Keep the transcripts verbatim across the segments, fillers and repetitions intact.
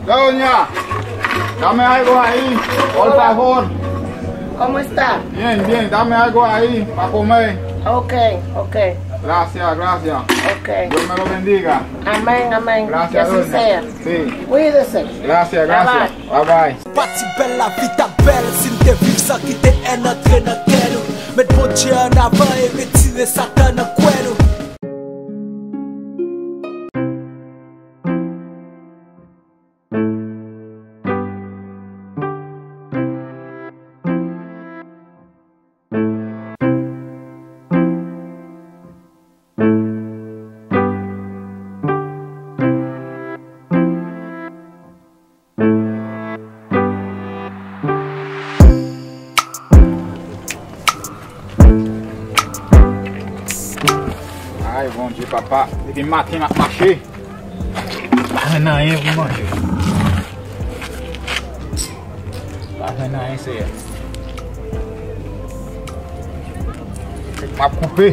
Doña, dame algo ahí, por favor. ¿Cómo está? Bien, bien, dame algo ahí para comer. Ok, ok. Gracias, gracias. Ok. Dios me lo bendiga. Amén, amén. Gracias, que así doña. Sea. Sí. Cuídese. Gracias, gracias. Bye, bye. Bye, bye. Pati bèl, lavi t ap bèl si n te viv san kite èn antre nan kè nou. Met Bondye ann avan e retire Satan nan kwen nou. Ay, Bondye, papa, depi maten m ap mache. Pa jwenn anyen pou manje. Pa jwenn anyen, Seyè. M ap koupe.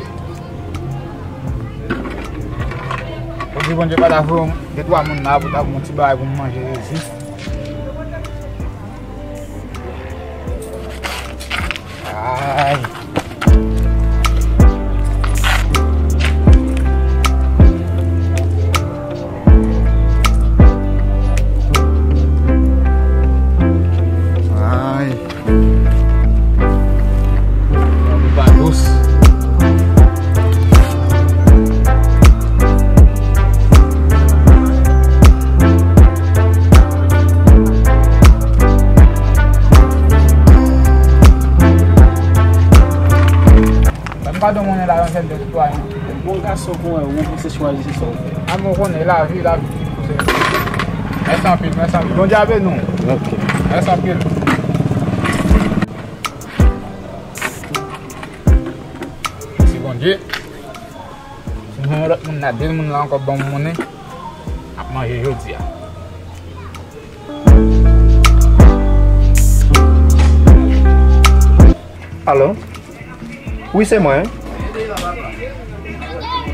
Pou di Bondye pa ta voye de twa moun la pou ta pou yon ti bagay pou m manje, Jezi. Ay. Ay. Bagous. Ban m padon, mwen la, yon sèl de sitwayen. Bon gason kon wè, ou panse chwazi se sa w fè. A, mwen konnen lavi, lavi. Mèsi anpil, mèsi anpil. Bondye a beni w. Ok. Mèsi anpil. Mèsi Bondye. Si nou yon lòt moun la, de moun la ankò ban m monnen, ap manje jodi a. Alo? Wi, se mwen.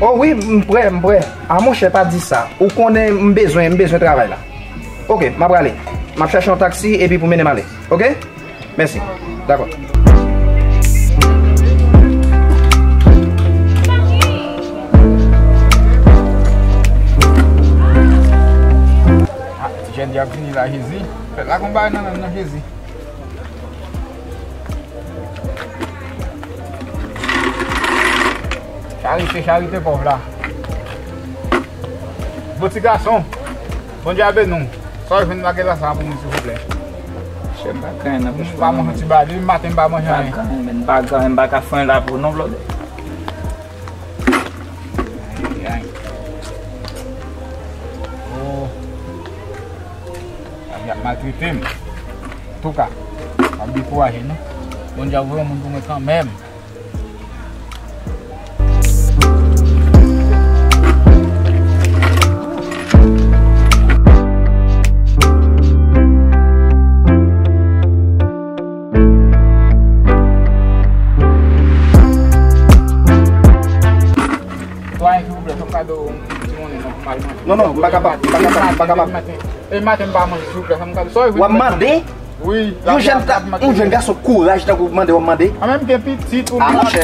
O wi, m prè, m prè. A, monchè, pa di sa. Ou konnen m bezwen, m bezwen travay la. Oke, m ap prale. M ap chache yon taksi epi pou mennen m ale. Oke? Mèsi. Dakò. A, ti jèn di ap vini la, Jezi. Fèt la konba nan, nan, nan Jezi. Charite, charite pòv la. Bon ti gason. Bondye a beni w. Sa w jwenn nan kèla sa pou mwen, silvouplè? Chè, m pa gen anyen nan pòch mwen. M pa manje ti bagay, depi maten m pa manje anyen. M pa gen anyen, men m pa gen anyen, m pa ka fè anyen la pou non, blòdè. Ay, ay. Oh. Lavi ap maltrete m. Antouka, m ap dekouraje non. Bondye ap voye yon moun pou mwen kanmenm. Sitwayen, silvouplè, fè m kado yon ti monnen non pou m al manje. Non, non, m pa kapab, m pa kapab, m pa kapab. E maten m pa manje, silvouplè, fè m kado. W ap mande? Wi, yon jèn, yon jèn gason kouraj tankou w mande, w ap mande. A, menm gen pitit ou... A, monchè.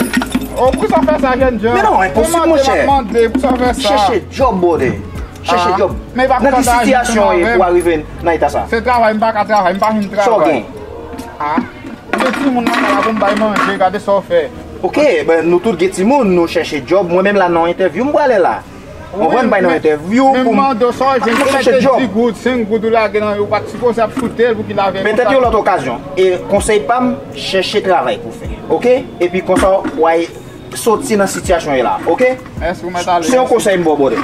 O, poukisa w fè sa, jèn jan? Men non, enposib, monchè. Mande, poukisa w fè sa? Chèche djòb, brother. Chèche djòb. Nan ki sitiyasyon w ye pou w arive nan eta sa? Se travay, m pa ka travay, m pa jwenn travay. Sa w gen? A. Gen timoun nan kay la pou m bay manje, gade sa w fè. Oke, ben, nou tout gen timoun, nou chèche djòb. Mwen menm la nan entèvyou, m prale la. Konprann, bay nan entèvyou pou m chèche djòb. Di goud, senk goud ou lage nan yo, pa t sipoze ap foute l pou ki lave konsa. Petèt yon lòt okazyon. E konsèy pa m, chèche travay pou fè. Oke? Epi konsa, w a soti nan sitiyasyon w ye la. Oke? Se yon konsèy m ba w, brother.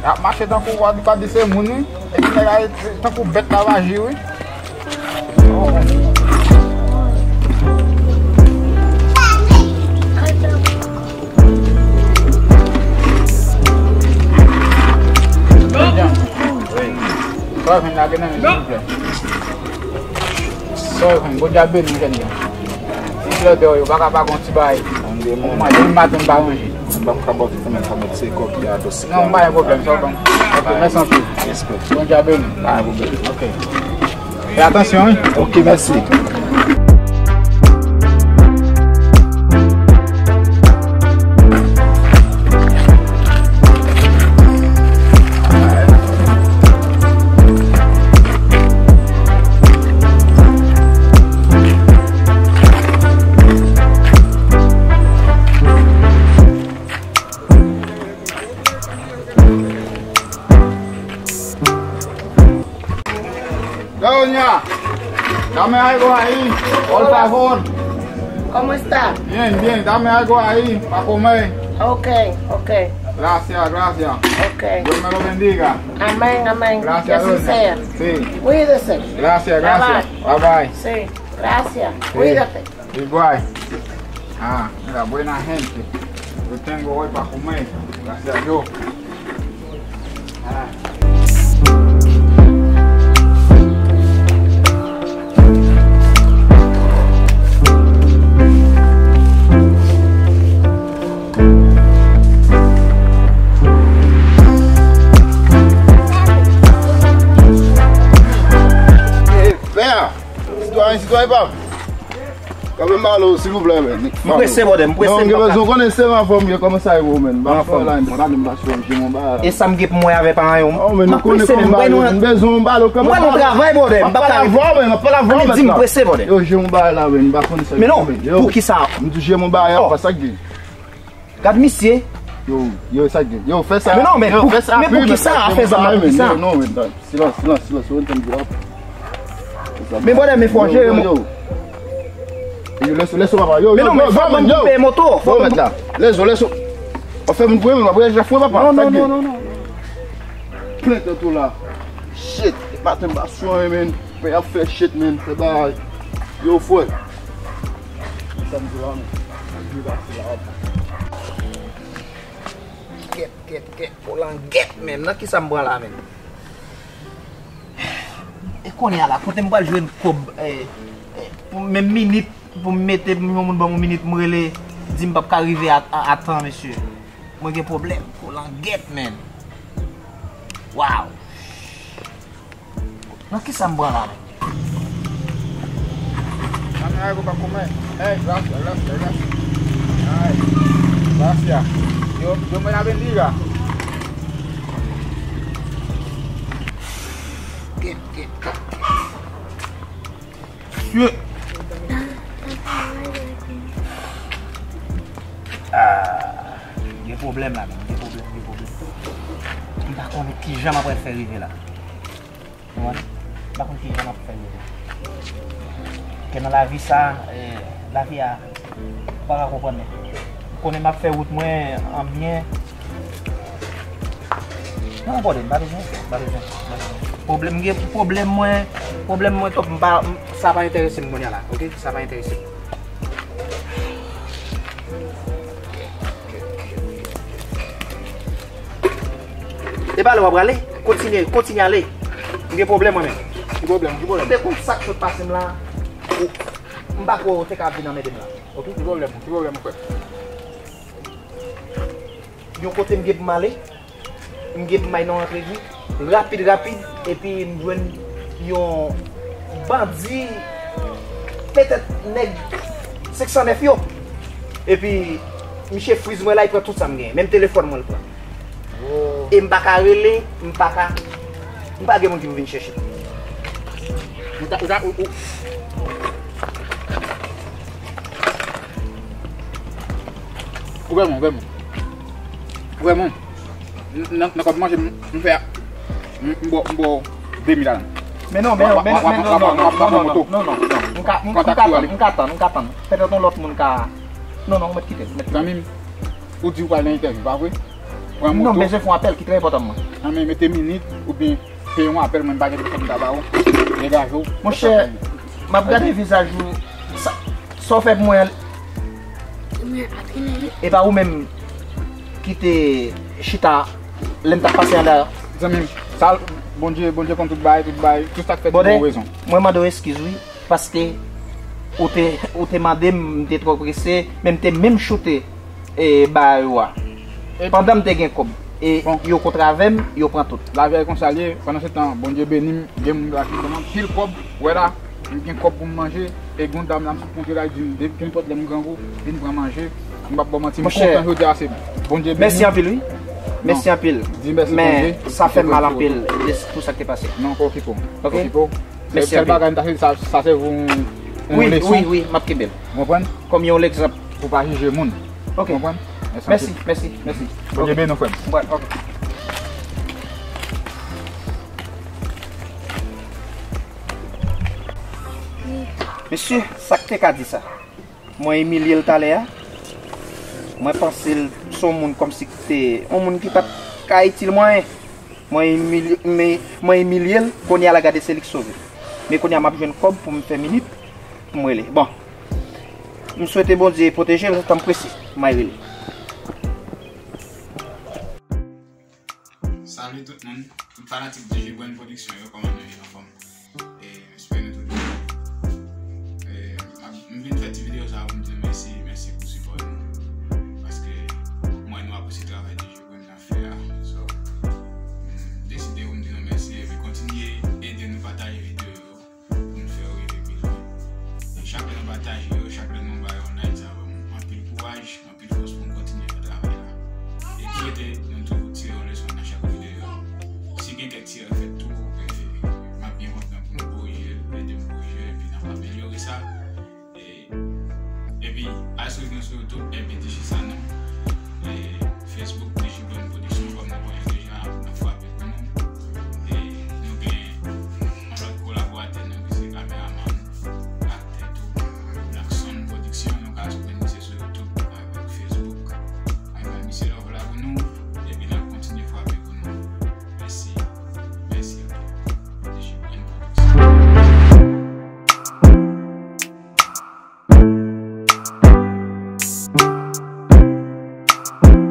Y ap mache tankou w ap di se moun, wi. Epi nèg la tankou bèt lavaji, wi. Sa w jwenn la, gen nan men, silvouplè. Sa w jwenn, Bondye a beni w, jèn jan. Ti flè dèyè w yo, pa ka pa gon ti bagay. Mwen, demen maten, m pa manje. Ban m kabòt pou mwen, kabòt se kòk ki a dous. Non, pa gen pwoblèm, sa w ban m. Ok, mèsi anpil. Respè. Bondye a beni. Pa gen pwoblèm. Ok. Fè atansyon, wi. Ok, mèsi. Doña, dame algo ahí, por favor. ¿Cómo está? Bien, bien, dame algo ahí para comer. Ok, ok. Gracias, gracias. Ok. Dios me lo bendiga. Amén, amén. Gracias, doña. Que así sea. Sí. Cuídese. Gracias, gracias. Bye, bye. Bye, bye. Sí, gracias. Sí. Cuídate. Igual. Ah, mira, buena gente. Yo tengo hoy para comer. Gracias a Dios. Ah. Hey, fè a. Sitwayen, sitwayen pa. Kanpe m pale w, silvouplè, men. M prese, brother, m prese. Non, m gen bezwen konnen se anfòm, yo, kòman sa ye, men. M anfòm. E sa m gen pou m wè avè paran yo? Oh, men, nou konnen kòman bagay yo, m bezwen w pale w kanpe. M pral nan travay, brother, m pa ka. M pale avè w, men, m pale avè w, men. Di m prese, brother. Yo, je m bagay la, men, m pa konn sa. Men non, poukisa? M di je m bagay la, pa sa k gen. Gad misye. Yo, yo, sa gen. Yo, fè sa. Men non, men pou, men pou ki sa a fè zam la, pou ki sa? Non, men, silans, silans, silans, ou antann di w ap. Men bòdè, men fò jere, yo. Yo, lèso, lèso, papa. Yo, men non, men fò ban m koupe moto, fò ban m. Lèso, lèso. W ap fè moun pran, men w ap rejè fwe, papa. Non, non, non, non. Plent tou la. Shit, maten m pa sou anyen, men. Pè ap fè shit, men. Fè bagay. Yo, fwe. Sa m di la, men. Li pase la. Gèt, gèt, gèt, kolangèt, menm. Nan kisa m pran la, menm? E kounye a la, kote m pral jwenn kòb, eh, eh, pou menm minit, pou m mete, pou yon moun ban m yon minit, m rele, di m p ap ka rive a, a, a tan, mesye. Mwen gen pwoblèm, kolangèt, menm. Waw. Nan kisa m pran la, menm? Dame algo pa comer. Ey, gracias, gracias, gracias. Ay, gracias. Dios, Dios me la bendiga. Shit. Ah, gen pwoblèm la, menm. Gen pwoblèm, gen pwoblèm. M pa konnen kijan m ap fè rive la. Ou konprann? M pa konn kijan m ap fè yo. Ke nan lavi sa, eh, lavi a, ou pa ka konprann, men. M konnen m ap fè wout mwen an byen. Non, brother, m pa bezwen, m pa bezwen, m pa bezwen. Pwoblèm, m gen pwoblèm mwen, pwoblèm mwen twòp, m pa, m, sa pa enterese m kounye a la, ok? Sa pa enterese m. E pa la w ap prale? Kontinye, kontinye ale. M gen pwoblèm mwen menm. Ki pwoblèm? Ki pwoblèm? Ou te konn sa k sot pase m la? Ou, m pa kwè w te ka vin anmède m la. Ok? Ki pwoblèm? Ki pwoblèm, frè? Yon kote m gen pou m ale. M gen pou m al nan antrevi rapid, rapid, epi m jwenn yon bandi, petèt nèg senk san nèf yo. Epi misye friz mwen la, li pran tout sa m genyen, menm telefòn mwen l pran. Oh. E m pa ka rele, m pa ka, m pa gen moun ki pou vin chèche m. Ou ta, ou ta, ou, ou. Ou vrèman, vrèman. Vrèman. Nan, nan kòb manje, m, m fè, m, m ba w, m ba w de mil la. Men non, men non, men non, men non, non, non, non, non, non, non. M ka, m, m ka tann, m ka tann, m ka tann. Petèt yon lòt moun ka. Non, non, ou mèt kite, mèt kite. Zanmi m, ou di ou pral nan entèvyou, pa vre? Pran moto. Non, m bezwen fè yon apèl ki trè enpòtan pou mwen. Nan men mete minit oubyen fè yon apèl, mwen m pa gen telefòn m ta ba ou. Degaje w. Monchè, m ap gade vizaj ou. Sa, sa w fè pou mwen an? E pa ou menm ki te chita lè m t ap pase anlè a? Zanmi m, sa, Bondye, Bondye konn tout bagay, tout bagay, tout sa k fèt gen yon rezon. Mwen mande w eskiz wi, paske Ou te, ou te mande m, m te twò prese, men m te menm choute e ba yo a. Pandan m te gen kòb. E yo kontre avè m, yo pran tout. Lavi a konsa l ye, pandan se tan, Bondye beni m, gen moun la ki ban m anpil kòb, wè la, m gen kòb pou m manje, e gen yon dam la m sot koute la, li di m, kenpòt lè m grangou, vin pran manje, m p ap ba w manti, m kontan jodi a, se Bondye beni m. Mèsi anpil, wi. Mèsi anpil. Di mèsi Bondye. Men sa fè m mal anpil, de tout sa k te pase. Non, pa okipe w. Ok. Okipe w. Mèsi anpil. Sèl bagay m ta fè, sa, sa sèvi yon, yon leson. Wi, wi, wi, m ap kenbe l. Ou konprann? Kòm yon legzanp. Pou pa jije moun. Ok. Ou konprann? Mèsi, mèsi, mèsi. Bondye beni w, frè m. Wè, ok. Mesye, sa k te ka di sa? Mwen imilye l talè a. Mwen panse l se yon moun kòmsi ki te, yon moun ki pa t ka itil mwen anyen. Mwen imilye, men, mwen imilye l, kounye a la gade se li k sove. Men kounye a m ap jwenn kòb pou m fè minit, pou m rele. Bon, m swete Bondye pwoteje l, tan m prese, m ay rele. Salut tout moun, tout fanatik D J Brand Production yo, kòman nou ye, anfòm? E, m espere nou tout byen. E, m ap, m vin fè ti videyo sa pou m di nou mèsi, mèsi pou sipò nou. Paske m wè nou apresye travay D J Brand ap fè a. So, m deside pou m di nou mèsi epi kontinye ede nou pataje videyo yo pou n fè yo rive pi lwen. E chak lè nou pataje yo, chak lè nou ba yo yon like, sa ban m anpil kouraj, anpil fòs pou n kontinye fè travay la. E m swete